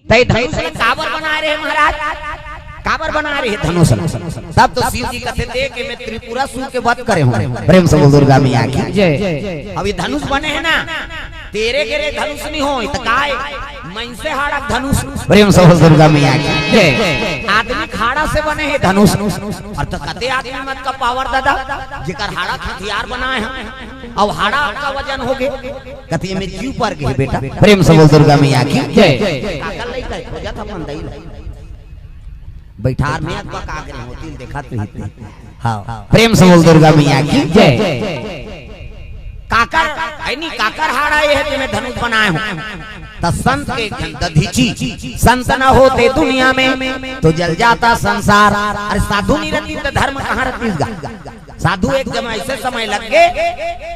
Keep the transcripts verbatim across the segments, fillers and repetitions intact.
तै धनुष ल काबर बनाए रहे महाराज? काबर बनाए रहे धनुष ल? तब तो शिव जी कथे, "देख, मैं त्रिपुरासुर के वध करे हंव।" प्रेम से बोल दुर्गा मैया की। जय। अब ये धनुष बने हे ना, तेरे गेरे धनुष नहीं हो, त काय? मइनसे हाड़ा के धनुष। प्रेम से बोल दुर्गा मैया की। जय। आदमी के हाड़ा से बने हे धनुष। अउ त कते आदमी म अतका पावर दादा, जेकर हाड़ा के हथियार बनाए हे, अउ हाड़ा अतका वजन होगे। कथे, "एमे जीव पर गे बेटा।" प्रेम से बोल दुर्गा मैया की। जय। काकर लइका हे, खोजत अपन दई ल। बइठार में अतका काकर होती ल देखत रहिथे। हाँ, प्रेम से बोल दुर्गा मैया की। जय। काकर, हे नी, काकर हाड़ा ये हे, जेमे धनुष बनाए हंव। त संत के एक ठन दधीची, "संत न होते दुनिया में, तो जल जाता संसार।" अरे साधु नहीं रहतिस त धर्म कहाँ रहतिस गा? साधु एक जमा अइसे समय लग गे,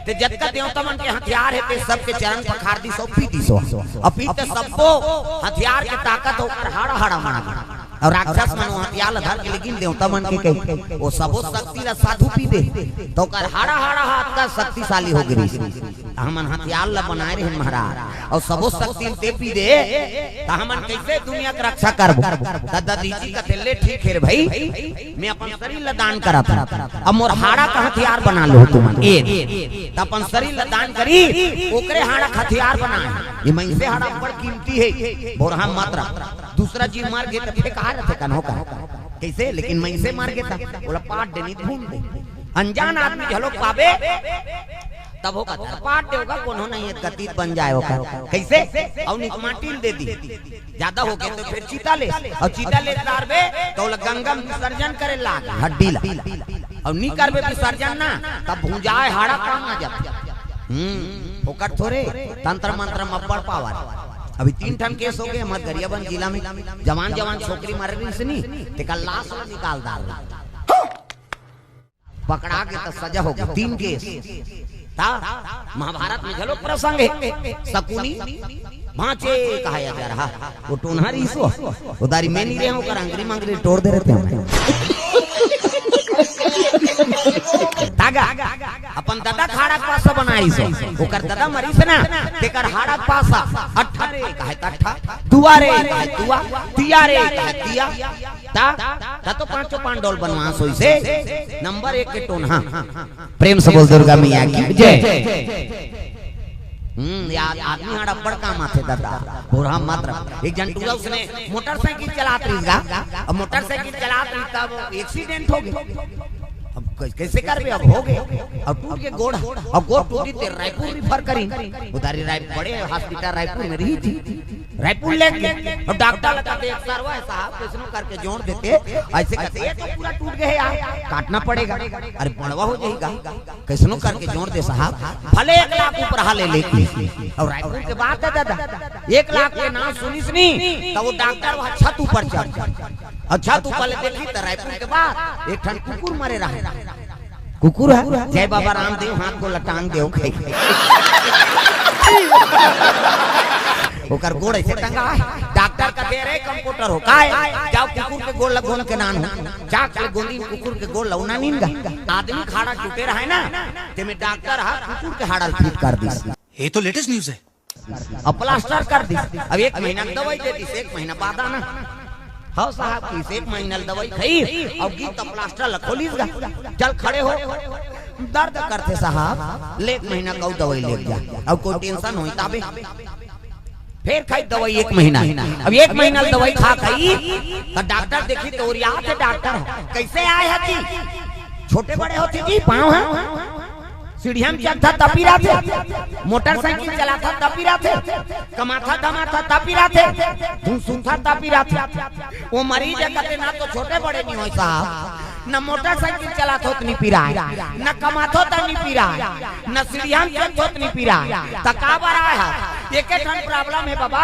ते जतका देवता मन के हथियार हे, ते सबके चरण पखार दिस अउ पी दिस। अउ पी ते सब्बो हथियार के ताकत ओकर हाड़ा हाड़ा म आ गे। अउ राक्षस मन ओ हथियार ल धर के लेगिन देवता मन के कही, ओ सबो शक्ति ल साधु पी दे, त ओकर हाड़ा हाड़ा ह अतका शक्तिशाली हो गे रिहिस। त हमन हथियार ल बनाए रहेन महाराज, अउ सबो शक्ति ल ते पी दे, त हमन कइसे दुनिया के रक्षा करबो? त दधीची कथे, "ले ठीक हे रे भई, मैं अपन शरीर ल दान करत हंव, अब मोर हाड़ा के हथियार बना लो तुमन।" ए, त अपन शरीर ल दान करी, ओकरे हाड़ा के हथियार बनाए। ये मइनसे हाड़ा बड़ कीमती हे, भोरहा मत रख। दूसरा जीव मर गे त फेंका रथे कन्हो का। कइसे? लेकिन मइनसे मर गे त ओला पाट दे, नहीं भून दे। अनजान आदमी घलो पाबे, तब हो कथे, पाट दे होगा, कोनो नहीं हे, गति बन जाए होगा। कइसे? अउ नहीं त माटी ल दे दी। जादा हो गे त फेर चिता ले, अउ चिता ले डारबे, त ओला गंगा म विसर्जन करे लाग, हड्डी ला। अउ नी करबे विसर्जन ना, तब भुंजाए हाड़ा काम आ जाथे। हम्म, फोकट थोरे, तंत्र मंत्र म अब्बड़ पावर। अभी तीन ठन केस हो गे, हमर गरियाबंद जिला में जवान जवान छोकरी मरे रिहिस नी, तेकर लाश ला निकाल डार। पकड़ा गे त सजा हो गे, तीन केस। त महाभारत में घलो प्रसंग हे, शकुनी बांचे कहाय अजरहा। ओ टोनहा रिहिस ओ, ओ दारी में नी रहेंव, ओकर अंगरी मंगरी टोर दे रहे तें। त गा, अपन ददा के हाड़ा के पासा बनाइस ओ, ओकर ददा मरिस ना, तेकर हाड़ा के पासा, अट्ठा रे कहाय त अट्ठा, दुआ रे कहाय दुआ, तिया रे कहाय तिया। त, त तो पांचों पांडव ल बनवास होइस हे। नंबर एक के टोनहा। प्रेम से बोल दुर्गा मैया की जय। हम्म, यार, आदमी हाड़ा अब्बड़ काम आथे दादा। भोरहा मत रख। एक झन टूरा ओइसने मोटरसाइकिल चलात रिहिस गा, अउ मोटरसाइकिल चलात रिहिस तब एक्सीडेंट हो गे। अब कै-, कइसे करबे? अब हो गे, अब टूट गे गोड़, अब गोड़ टूटिस ते रायपुर रिफर करिन। ओ दारी राय-, बड़े हॉस्पिटल रायपुर में रिहिस जी। रायपुर ले गे, अउ डॉक्टर ल कथे, "एक सरवा हे साहब, कइसनो करके जोड़ देते।" अइसे कथे, "ये तो पूरा टूट गे हे यार, काटना पड़ेगा।" अरे बड़वा हो जाही गा, कइसनो करके जोड़ दे साहब, भले एक लाख उपराहा ले ले। अउ रायपुर के बात हे दादा, एक लाख के नाम सुनिस नी, त ओ डॉक्टर वहां छत ऊपर चढ़ गे। अउ छत ऊपर ले देखिस त रायपुर के बात, एक ठन कुकुर मरे रहे। कुकुर हे, जय बाबा रामदेव, हाथ गोड़ ल टांग देव कहिके। ओकर गोड़ अइसे टंगा हे। डॉक्टर कथे, "अरे कंपाउंडर हो, काय? जाव कुकुर के गोड़ ल गोंद के लान हो।" जाके गोंदिन कुकुर के गोड़ ल, ओ नइ नीन गा। आदमी के हाड़ा टूटे रहे ना, तेमे डॉक्टर ह कुकुर के हाड़ा ल फिट कर दिस। ये तो लेटेस्ट न्यूज़ है। अउ प्लास्टर कर दिस। अब एक महीना के दवाई दे दिस, एक महीना बाद आना। हव साहब, कहिस एक महीना ल दवाई खाइस, अउ गिस त प्लास्टर ल खोलिस गा। चल खड़े हो, दर्द करथे साहब, ले एक महीना के अउ दवाई ले जा, अउ कोई टेंशन होही तभे। फेर खाइस दवाई एक महीना, अब एक महीना ल दवाई खा खाइस, त डॉक्टर देखिस त ओरियाथे डॉक्टर, कइसे आय हस जी? छोटे बड़े होथे जी, पाँव ह सीढ़िया म चढ़था त पिराथे, मोटरसाइकिल चलाथा त पिराथे, कमाथा धमाथा त पिराथे, धुन सुनथा त पिराथे। ओ मरीज ह कथे, "ना तो छोटे बड़े नी होय साहब, ना मोटरसाइकिल चलाथों त नी पिराय, ना कमाथों त नी पिराय, ना सीढ़िया म चढ़थों त नी पिराय, त काबर आय हस?" एके ठन प्रॉब्लम हे बाबा,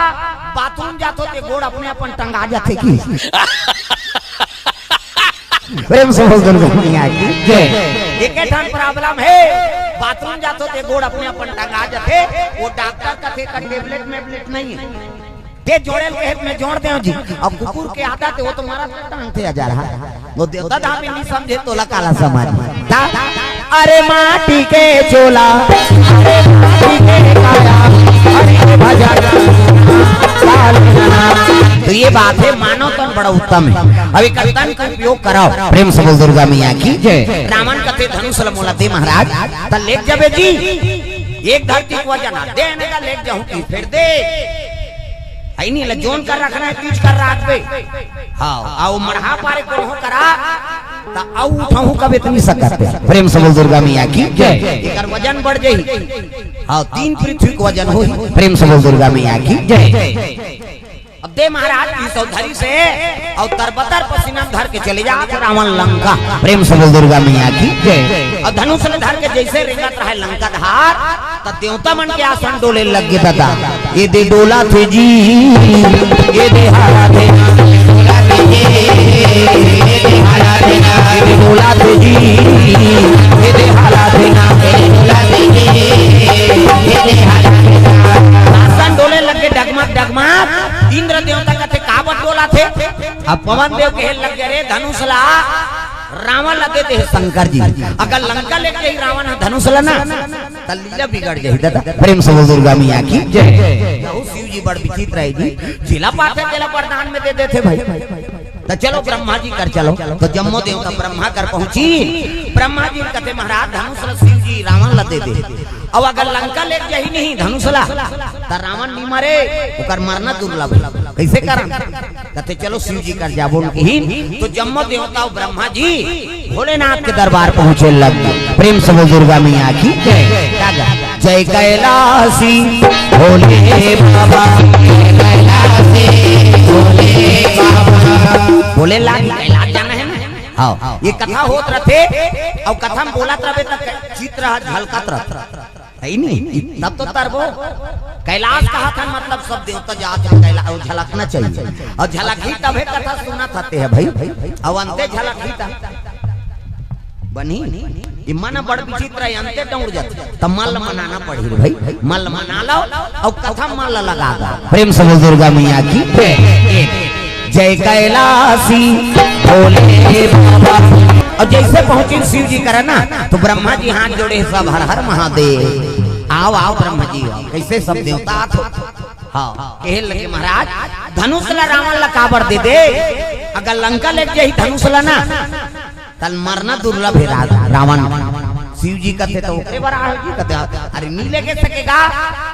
बाथरूम जाथों ते गोड़ अपने अपन टंगा जाथे कि। प्रेम से बोल दुर्गा मैया की जय। एके ठन प्रॉब्लम हे, बाथरूम जाथों ते गोड़ अपने अपन टंगा जाथे। ओ डॉक्टर कथे का टेबलेट मेबलेट नहीं हे, ते जोड़े ल कहे त मैं जोड़ देंव जी। अब कुकुर के आदत हे, ओ तो मारा टांगथे हजार हा। ओ देवता धाम में नहीं समझे त ओला काला समझ। ता, अरे माटी के चोला, अरे माटी के काया, हरि के भजन, काल जना। तो ये बात है, मानव तन बड़ा उत्तम है। अब एकर तन के उपयोग कराओ। प्रेम से बोल दुर्गा मैया की जय। रावण कथे धनुष ल मोला दे महाराज, त लेग जाबे जी। एक धरती के वजन आ, दे ने का लेग जाहूं कि फेर दे। है नहीं ल जोन कर रखना है, तीज कर रात पे। हाँ, आओ मढ़ा पारे कोनो करा, त आऊ उठाहूं कब इतनी सकत है। प्रेम से बोल दुर्गा मैया की जय। एकर वजन बढ़ जाई। हाँ, तीन पृथ्वी के वजन होई। प्रेम से बोल दुर्गा मैया की जय। अब दे महाराज, ई सब धरी से और तरबतर पसीना धर के चले जात रावण लंका। प्रेम से बोल दुर्गा मैया की जय। और धनुष ल धर के जैसे रेंगत रहे लंका धार, त देवता मन के आसन डोले लग गे दादा। ये दे डोला थे जी, ये दे हाला थे ना, ये दे डोला थे जी, ये दे हाला थे ना। आसन डोले लग गे डगमग डगमग। इंद्र देवता कथे काबर डोला थे। अब पवन देव कहे लग गे, रे धनुष ला रावण ल दे दे शंकर जी। अगर लंका लेके जाही रावण ह धनुष ल ना, त लीला बिगड़ जाही दादा। प्रेम से बोल दुर्गा मैया की जय। बहुत शिव जी बड़ विचित्र है जी, जिला पाथे तेला वरदान में दे देथे भाई। त चलो ब्रह्मा जी कर चलो, त जम्मो देवता ब्रह्मा कर पहुंची। ब्रह्मा जी कथे महाराज धनुष ल शिव जी रावण ल दे दे। अब अगर लंका लेके जाही नहीं धनुष ला, त रावण नहीं मरे, ओकर मरना दुर्लभ है। कैसे कारण? कथे चलो शिव जी कर जाबो उनकी ही। तो जम्मो देवता और ब्रह्मा जी भोलेनाथ के दरबार पहुंचे लग गे। प्रेम से बोल दुर्गा मैया की जय। का गा? जय कैलासी भोले बाबा, जय कैलासी भोले बाबा। बोले लागी कैलाश जाना है ना? हाँ, ये कथा होत रहते और कथा में बोलत रहबे त चित्र ह झलकत रहत है नहीं, तब तो तरबो। कैलाश कहा था, मतलब सब देवता जात हैं कैलाश, वो झलकना चाहिए। और झलक ही तभे कथा सुनत हते है भाई। अब अंते झलक ही था बनी। ये मन बड़ विचित्र है, अंते डौड़ जात, तब मन ल मनाना पड़ी रे भाई। मन ल मना लो और कथा मन ल लगा दो। प्रेम से बोल दुर्गा मैया की जय। जय कैलासी भोले बाबा। और जैसे पहुंचे शिव जी करा ना, तो ब्रह्मा जी हाथ जोड़े सब, हर हर महादेव। आओ, आओ ब्रह्मा जी, आओ। कैसे सब देवता आत हो? हाँ, कहे लगे महाराज, धनुष ला रावण ला काबर दे दे? अगर लंका लेके जाही धनुष ला ना, तल मरना दुर्लभ है रा-, रावण। शिव जी कथे तो ओकरे बर आहे जी कथे, अरे नी लेगे सकेगा,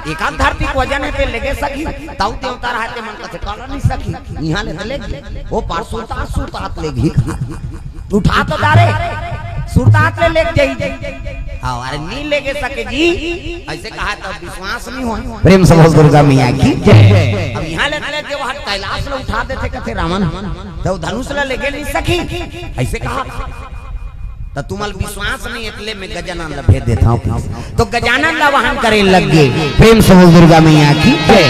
एकाध धरती के वजन है ते लेगे सकी, तऊ देवता रहते मन कथे काला नहीं सकी, यहाँ ले तो लेगे, वो पार सुरतात सुरतात लेगे। उठा तो डारे, सुरतात ले लेके जाई। हाँ, अरे नी लेगे सके जी, ऐसे कहा तो विश्वास नहीं हो। प्रेम से बोल दुर्गा मैया की जय। अब यहाँ ले, ले जो वहाँ कैलाश ले उठा देते कथे रावण, तो धनुष ला लेगे नहीं सकी, ऐसे कहा। तो तुम्हारा विश्वास नहीं, इतले में गजानन ला भेज देता हूँ। तो गजानन ला वाहन करे लग गे। प्रेम से बोल दुर्गा मैया की जय।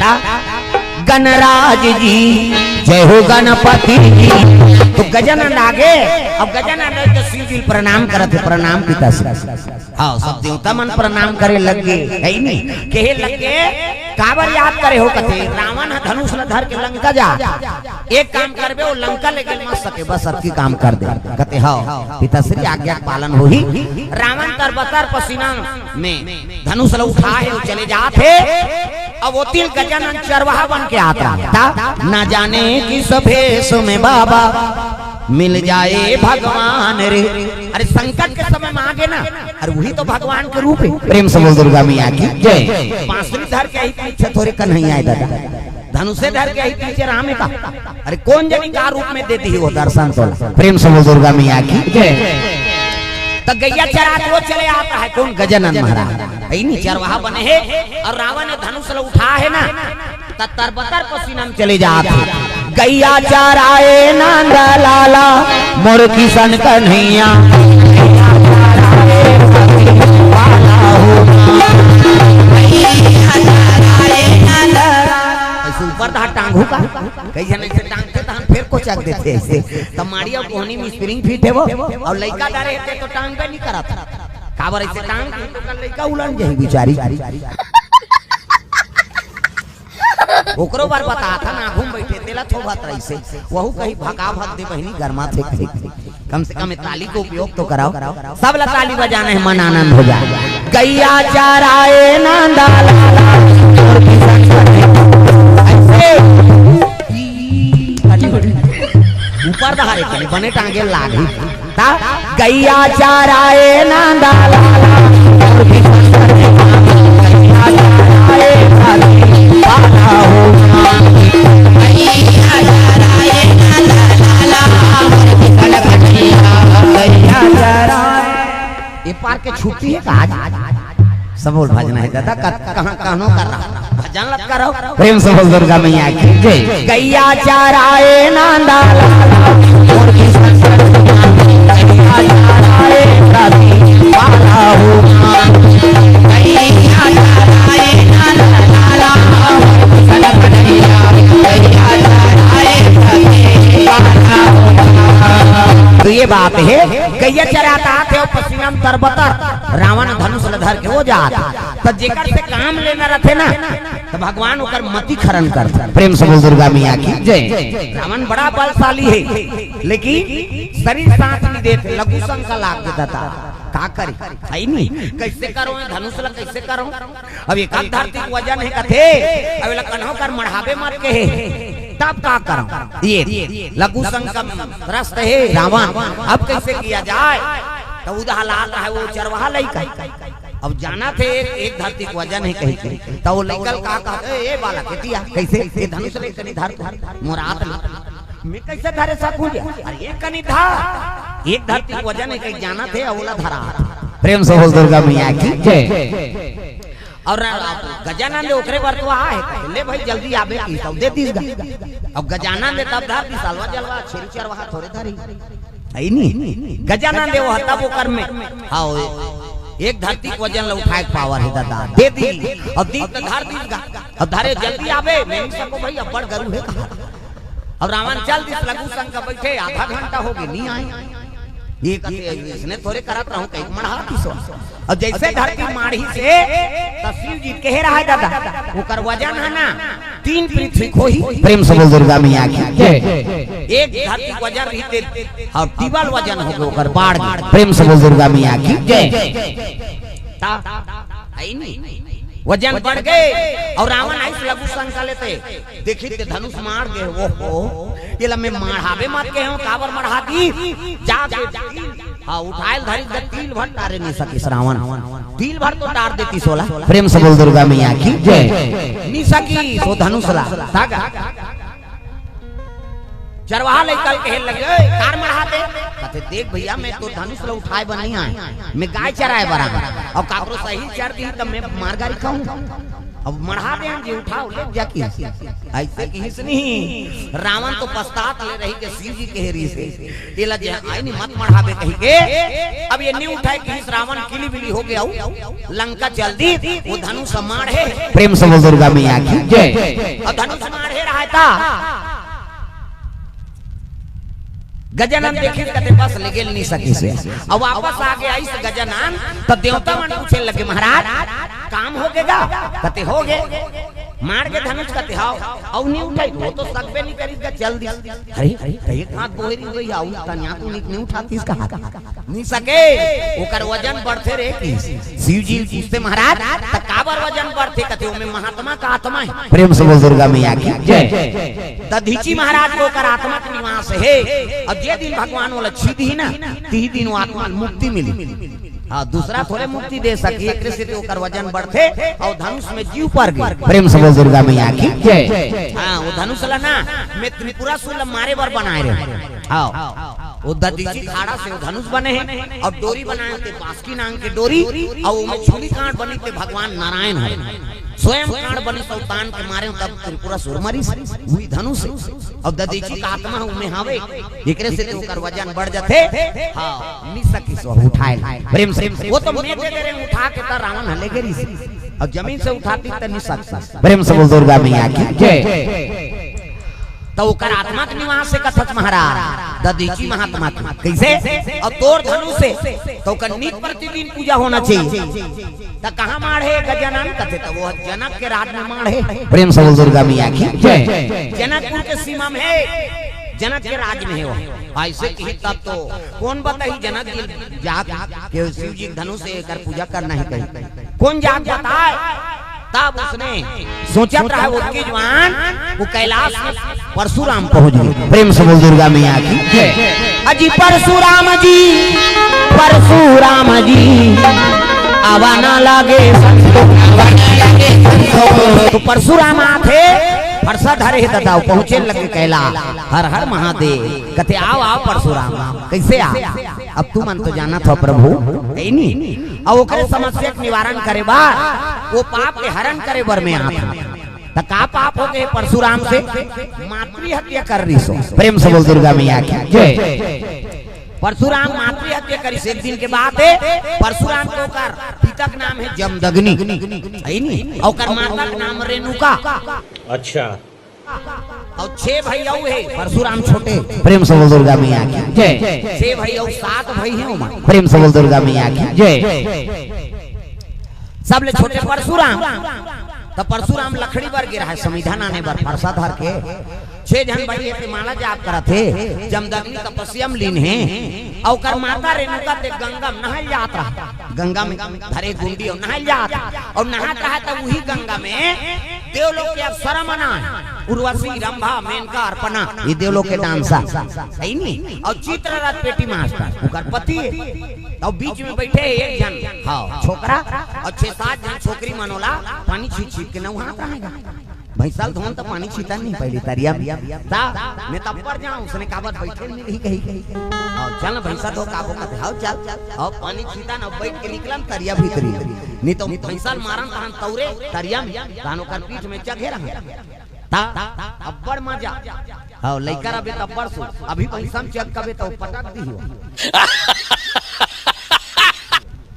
ता गणराज जी, जय हो गणपति जी। तो गजानन आगे, अब गजानन आगे तो शिव जी प्रणाम करत हे, प्रणाम पिता श्री। हाँ, सब देवता मन प्रणाम करे लग गे, है नहीं? कहे लग गे, काबर याद करे हो कथे, रावण ह धनुष ल धर के लंका जा, एक काम करबे, वो लंका लेगे मत सके, बस अतकी काम कर दे। कथे, हाँ, पिता श्री आज्ञा के पालन होही। रावण तरबतर पसीना में धनुष ल उठा हे, वो चले जात हे। अब वो तिल गजानन चरवाहा बन के आत रहा था। ना जाने किस भेष में बाबा मिल जाए भगवान रे। अरे संकट के समय में आगे ना, अरे वही तो भगवान के रूप है। प्रेम से बोल दुर्गा मैया की जय। बांसुरी धर के ही पीछे थोड़े कन्हैया है दादा, धनुषे धर के ही पीछे राम है का। अरे कौन जनी का रूप में दे दी वो दर्शन तो। प्रेम से बोल दुर्गा मैया की जय। तो गैया चरात वो चले आता है कौन? गजानन महाराज। है नहीं, चरवाहा बने हे और रावण ने धनुष ल उठा हे ना, त तरबतर पसीना में चले जात हे। गैया चराए नंद लाला मोर किशन कन्हैया। ऐसे ऊपर धा टांगू का, कहीं जन ऐसे टांगते त हम फिर कोचक देते ऐसे। त माड़िया कोहनी में स्प्रिंग फिट हे वो, और लइका डारे हे तो टांगबे नहीं करत। काबर ऐसे टांग के तो कल लइका उलन जाही बिचारी। ओकरो बार बता था ना, घूम बैठे तेला थोभत रहिसे, वहू कही भगा भग दे बहिनी गरमा थे कही। कम से कम ये ताली को उपयोग तो कराओ। सब ला ताली बजाना है, मन आनंद हो जाए। गैया चराए नंदा लाला, और किशन करे। ऐसे दहारे के बने टांगे लागी। ता गैया चराए नंदा लाला, और भी संकर के मामा। गैया चराए नंदा लाला हो। गैया चराए नंदा लाला, और भी संकर के मामा। गैया चराए। ये पार के छुट्टी है का आज? सब बोल भजन है दादा, क-, कहाँ, कहनो कर रहा? भजन लत करो। प्रेम से बोल दुर्गा मैया की जय। गैया चराए नंदा लाला, और भी संकर। गैया चराए नंदा लाला हो। गैया चराए नंदा लाला, और भी संकर। गैया चराए नंदा लाला। तो ये बात है, गैया चरात हे अउ पसीना म तरबतर, रावण धनुष ल धर के ओ जात। त जेकर से काम लेना रथे ना, त भगवान ओकर मति खरन करथे। प्रेम से बोल दुर्गा मैया की जय। रावण बड़ा बलशाली हे, लेकिन शरीर साथ नइ देत, लघु शंका लाग देता। का करी? हइ नहीं, कइसे करँव, ए धनुष ल कइसे करँव? अब एक आध धरती के वजन हे कथे, अब एला कन्हो कर मढ़ाबे मत कहे, तब का करँव? ये लघु शंका म त्रस्त हे रावण, अब कइसे किया जाय? त उदहा लात हे ओ चरवाहा लइका। अब जानत हे एक, एक धरती के वजन हे कहिके, त ओ लइका ल का कहत हे, ए बालक, एती आ, कइसे? ए धनुष ल कनी धर तो, मोर हाथ ले। मैं कइसे धरे सकूं जी? अरे, एक कनी धर, एक धरती के वजन हे कहिके जानत हे, ओला धरा। प्रेम से बोल दुर्गा मैया की जय। अउ रा-, गजानन दे ओकरे बर तो आहे, ले भाई जल्दी आबे की, तब दे दीस गा। अब गजानन दे तब धर दीस, अलवा जलवा, छेरी चरवाहा थोरे धरी। हइ नहीं? गजानन दे ओ ह तब ओकर में, हाँ, ओ, एक धरती के वजन ल उठाय के पावर हे दादा, दे दीस। अब दीस त धर दीस गा। अब धरे जल्दी आबे, मैं नइ सकँव भाई, अब्बड़ गरू हे कहा। अब रावण चल दीस, लघु शंका बइठे, आधा घंटा होगे, नइ आय। ये कथे, अइसने थोरे करत रहँव, कहिके मढ़ा दीस। अब जइसे धरती माढ़िस हे, त शिव जी कहे रहय दादा, ओकर वजन हे ना, तीन पृथ्वी खोही। प्रेम से बोल दुर्गा मैया की जय। एक धरती वजन रहिते, अउ डबल वजन होगे ओकर, बाढ़ गे। प्रेम से बोल दुर्गा मैया की जय। ता, हइ नहीं? वजन बढ़ गे, अउ रावण आइस लघु शंका लेते। देखिस ते धनुष माढ़ गे, ओहो, एला मैं मढ़ाबे मत कहेंव, काबर मढ़ा दीस? जाके, हाँ, उठाय ल धरिस त तिल भर टारे नइ सकिस रावण। तिल भर तो टार देतिस ओला। प्रेम से बोल दुर्गा मैया की जय। नइ सकिस ओ धनुष ला। धागा। चरवाहा लइका ल कहे लगे, "ओए, काबर मढ़ाते?" कथे, "देख भइया, मैं तो धनुष ल उठाय बर नइ आय, मैं गाय चराय बर आय। अब काकरो सही चर दिही त मैं मार गारी खाहूँ। अब मढ़ा देन जी, उठाव, ले जा किहिस।" अइसे किहिस नहीं, रावण तो पछतात ले रहिगे, शिव जी कहे रहिस हे, एला जे आय नहीं मत मढ़ाबे कहिके। अब ये नइ उठाय किहिस, रावण किली बिली होगे अउ लंका चल दीस, ओ धनुष माढ़े। प्रेम से बोल दुर्गा मैया की जय। अउ धनुष माढ़े रहय त गजानन देखिस कथे, "बस, लेगे ल नइ सकिस हे।" अब वापस आगे आइस गजानन, त देवता मन पूछे लगे, "महाराज, काम होगे गा?" कथे, "होगे।" माढ़ गे धनुष कथे, "हव।" अउ नइ उठाय, ओ तो सकबे नइ करिस गा, चल दीस। अरे, त एक हाथ बोहरी होगे, अउ तनिया तो नइ, नइ उठातिस कहा। नइ सके, ओकर वजन बढ़थे रे किहिस। शिव जी पूछते, "महाराज, त काबर वजन बढ़थे?" कथे, "ओमे महात्मा के आत्मा हे।" प्रेम से बोल दुर्गा मैया की जय। दधीचि महाराज के ओकर आत्मा के निवास हे। अब जे दिन भगवान ओला छीदही ना, तिही दिन ओ आत्मा ल मुक्ति मिलही। हाँ, दूसरा थोरे मुक्ति दे सकही, एकरे सेती ओकर वजन बढ़थे अउ धनुष में जीव पर गे। प्रेम से बोल दुर्गा मैया की जय। हाँ, ओ धनुष ला ना, मैं त्रिपुरासुर ला मारे बर बनाय रहेंव। हाँ, ओ दधीचि खाड़ा से ओ धनुष बने हे अउ डोरी बनाय हे ते बासुकी नांग के डोरी, अउ ओमे छुली कांड बनिस ते भगवान नारायण हे। स्वयं कांड बनिस अउ तान के मारे तब त्रिपुरासुर मरिस, उही धनुष हे। अउ दधीचि के आत्मा ओमे हवे, एकरे सेती ओकर वजन बढ़ जाथे। हाँ, नइ सकिस ओ उठाय ल। प्रेम से, ओ तो मैं दे दे रहेंव उठा के, त रावण ह लेगे रहिस। अउ जमीन से उठातिस त नइ सकिस। प्रेम से बोल दुर्गा मैया की जय। त ओकर आत्मा के निवास हे कथस महाराज, दधीचि महात्मा के। कइसे? अउ तोर धनुष हे, त ओकर नित प्रतिदिन पूजा होना चाहिए। त कहाँ माढ़े गजानन? कथे त ओ जनक के राज में माढ़े। प्रेम से बोल दुर्गा मैया की जय। जनकपुर के सीमा में हे, जनक के राज में हे ओ। अइसे किही तब तो कोन बताही जनक जी ल जाके शिव जी के धनुष से एकर पूजा करना हे कहिके। कोन जाके बताय? तब उसने सोचत रहा, ओतकी जुवार वो कैलाश में परशुराम पहुंच गे। प्रेम से बोल दुर्गा मैया की जय। अजी परशुराम जी, परशुराम जी, आवा ना लागे संतो। तो परशुराम आथे, फरसा धरे हे ददा, पहुंचे लगे कैलाश। हर हर महादेव, कथे, "आव, आव परशुराम, कइसे आव?" अब तुमन तो जानत हव प्रभु, हे नी? अउ ओकरे समस्या के निवारण करे बर, वो पाप के हरण करे बर में आत हंव। त का पाप हो गे परशुराम से? मातृ हत्या कर रिहिस। प्रेम से बोल दुर्गा मैया की जय। परशुराम मातृ हत्या करिस। एक दिन के बात हे, परशुराम के ओकर पिता के नाम हे जमदग्नि, हे नी? अउ ओकर माता के नाम रेणुका। अच्छा। अउ छह भाई अउ हे, परशुराम छोटे। प्रेम से बोल दुर्गा मैया की जय। छह भाई अउ सात भाई हे ओमा। प्रेम से बोल दुर्गा मैया की जय। सबले छोटे परशुराम। त परशुराम लकड़ी बर गे रहा हे, समिधा लाने बर फरसा धर के। छह झन भाई हे, ते माला जाप करत हे, जमदग्नि तपस्या म लीन हे। अउ ओकर माता रेणुका ते गंगा म नहाय ल जात रहा, गंगा में धरे गुंडी अउ नहाय ल जात रहा, अउ नहात रहा त उही गंगा में देवलोक के अप्सरा मन आय, उर्वशी, रंभा, मेनका, अर्पणा, ये देवलोक के डांसर, हे नी? अउ चित्ररथ पेटी मास्टर ओकर पति हे। अउ बीच में बइठे हे एक झन, हाँ, छोकरा, अउ छह सात झन छोकरी मन ओला पानी छींच छींच के नहवात रहा हे। भैंसा ल धोन त पानी छींचन नहीं पहली तरिया में। त में त अब्बड़ जांव, उसने काबर बइठे ल मिलही कही कही। अउ चल भैंसा धो, काबो कथे, हव चल। अउ पानी छींचन अउ बइठ के निकलन तरिया भीतरी। नहीं त भैंसा ल मारन तहन तौरे तरिया में, तहन ओकर पीठ में चघे रहन। त अब्बड़ मजा। हव, लइका रहिबे त अब्बड़ सुख। अभी भैंसा म चघ कबे त पटक दिही।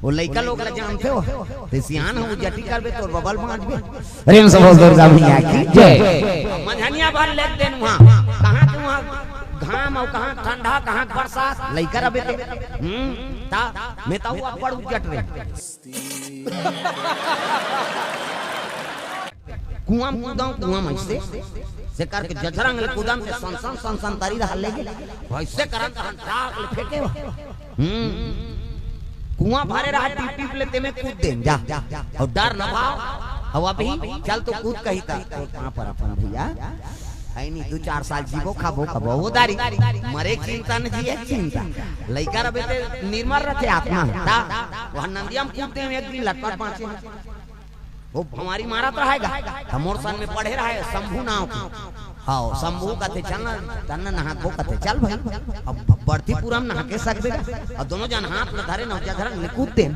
वो लइका लोग ला जानथे हो, ते सियान हो, जटी करबे तोर बबल बांचबे। प्रेम से बोल दुर्गा मैया की जय। मंझनिया भर लेग देन उहां, कहां के उहां घाम अउ कहां ठंडा, कहां के बरसात, लइका रहिबे ते। हम्म, त में त अब्बड़ उज्जट रहे। कुआं म कूदंव, कुआं म अइसे, से करके जझरंग ले कूदंव, ते सन सन सन सन तरी रहा ले गे, अइसे करन तहन टाक ले फेंके हो। हम्म। कुआं भरे रहा, टिप टिप ले ते में कूद देन, जा। अउ डर न भाव, अउ अभी चल तो कूद कही त, तो कहां पर अपन भैया? हे नी, दू चार साल जीबो, खाबो, खाबो, वो दारी। मरे के चिंता न जिए के चिंता। लइका रहिबे ते निर्मल रथे आत्मा। त वह नंदिया म कूद देन, एक दिन लटपट बांचे। वो भंवारी मारत रहा हे गा, त मोर संग में पढ़े रहा हे, शंभू नांव के। हव, शंभू कथे, "चल ना, चल ना नहाबो," कथे, "चल भाई।" अब बरतीपुरम नहा के सकबे गा। अउ दोनों झन हाथ में धरे न, उज्जा धरन ले कूद देन।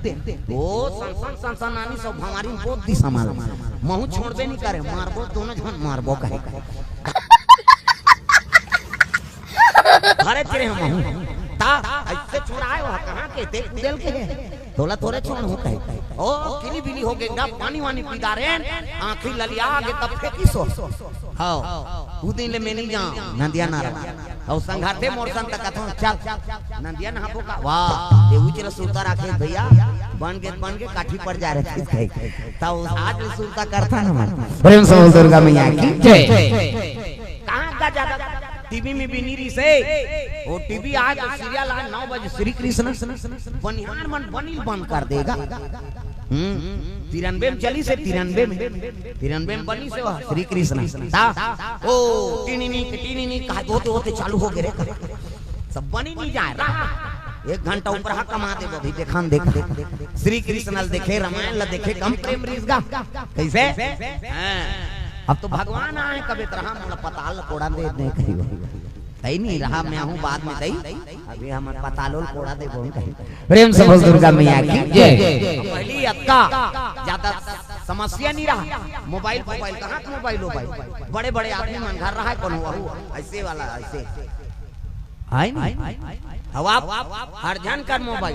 वो सन सन सन सन आनी सब भंवारी में पोत दिस हमार। महूं छोड़बे नहीं करे, मारबो, दोनों झन मारबो कहे। धरे तेरे हम महूं। त अइसे छोड़ाय हो, कहां के ते कुदेल के हे? तोला थोरे छोड़हूं कहे। ओ, किली बिली हो गे, पानी वानी पी डारेन, आंखी ललिया गे तब फेंकिस हो। हव, उ दिन ले में नइ जांव, नंदिया नहाय। अउ संघाते मोर संग त कथंव, "चल, नंदिया नहाबो का?" वाह, ते उचिला सुरता राखे भैया, बन गे, बन गे, काठी पड़ जा रहे कहे। त आज ले सुरता करथन हमन। प्रेम से बोल दुर्गा मैया की जय। कहां का ज्यादा टीवी में भी नहीं रहिसे। वो टीवी आज सीरियल आज नौ बजे श्री कृष्ण। बनिहार मन बनी ल बंद कर देगा। हम्म, तिरानबे में चलिसे, तिरानबे में, तिरानबे में बनिसे वो श्री कृष्ण। त ओ टीनी नी, टीनी नी कहा होते होते चालू हो गे रे। सब बनी नहीं जाय रहा। एक घंटा ऊपर हा कमा देबो अभी, देखन देखा। श्री कृष्ण ल देखे, रामायण ल देखे, कम प्रेम रहिस गा। कइसे? हां। अब तो भगवान आय कबे त रहा, मोला पताल ल कोड़ा दे, नहीं कही। तई नहीं रहा, में आहूं बाद में तई। अभी हमन पतालो ल कोड़ा देबो, नहीं कही। प्रेम से बोल दुर्गा मैया की जय। पहली अतका ज्यादा समस्या नहीं रहा। मोबाइल, मोबाइल, कहां के मोबाइल, मोबाइल? बड़े-बड़े आदमी मन घर रहा हे, कोनो वहू, अइसे वाला, अइसे। आय नहीं? हव, हर झन कर मोबाइल।